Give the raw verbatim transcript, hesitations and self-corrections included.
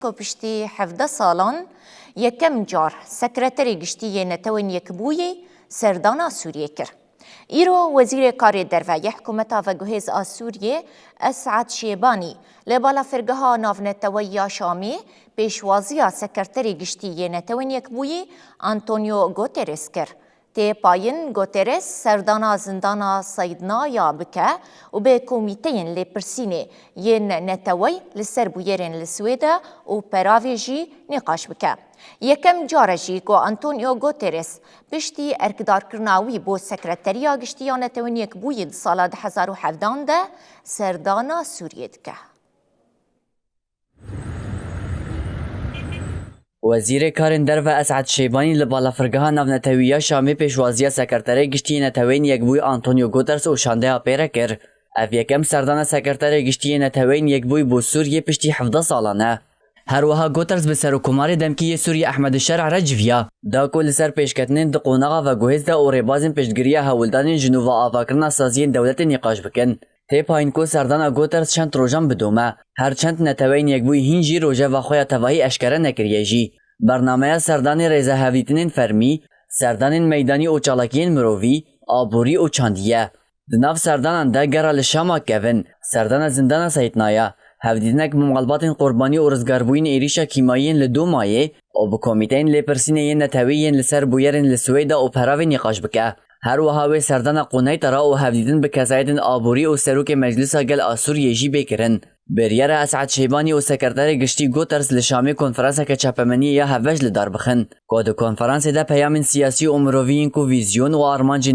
ku piştî hevdeh salan yekem car Sekreterê Giştî yê Netewên Yekbûyî serdana Sûriyê kir. Îro Wezîrê Karê Derve yê Hikûmeta Veguhêz a Sûriyê, Esad Şêbanî, li balafirgeha navneteweyî ya Şamê pêşwaziya Sekreterê Giştî yê Netewên Yekbûyî, Antonio Guterres, kir. Tê payîn Guterres serdana zindana Seydnaya bike û bi komîteyên lêpirsînê yên neteweyî li ser bûyerên li Swêde û peravê jî nîqaş bike. Yekem car e jî ku Antonio Guterres piştî erkdarkirina wî bo Sekreteriya Giştî ya Netewên Yekbûyî di sala du hezar û hevdan de serdana Sûriyê dike. Wezîrê Karên Derve Esad Şêbanî li balafirgeha navnetewî ya Şamê pêşwaziya Sekreterê Giştî yê Neteweyên Yekbûyî Antonio Guterres û şandeya pê re kir. Ev yekem serdana Sekreterê Giştî yê Neteweyên Yekbûyî bo Sûriyê piştî hevdeh salan e. Her wiha Guterres bi Serokkomarê demkî yê Sûriyê Ehmed Şer'a re civiya, da ku li ser pêşketinên di qonaxa veguhêz de û rêbazên piştgiriya hewldanên ji nû ve avakirina saziyên dewletê nîqaş bikin. Tê payîn ku serdana Guterres çend rojan bidome, her çend Neteweyên Yekbûyî hîn jî rojeva xwe ya tevahî eşkere nekiriye jî. Bernameya serdanê rêzehevdîtinên fermî, serdanên meydanî û çalakiyên mirovî, aborî û çandî ye. Di nav serdanan de gera li Şama kevin, serdana zindana Seytnaya, hevdîtinek bi malbatên qurbanî û rizgarbûyîn êrîşa kîmayî yên li Domayê û bi komîteyên lêpirsînê yên netewî yên li ser bûyerên li Swêda û peravê nîqaş bike. Her wiha wê serdana Quneytara û hevdîtin bi kesayetên aborî û serokê Meclisa Gel a Sûriyê jî bê kirin. Biryara Esad Şêbanî û Sekreterê Giştî Guterres li Şamê konferanseke çapemeniyê ya hevbeş li dar bixin, ku di konferansê de peyamên siyasî û mirovî yên ku vîzyon û armancên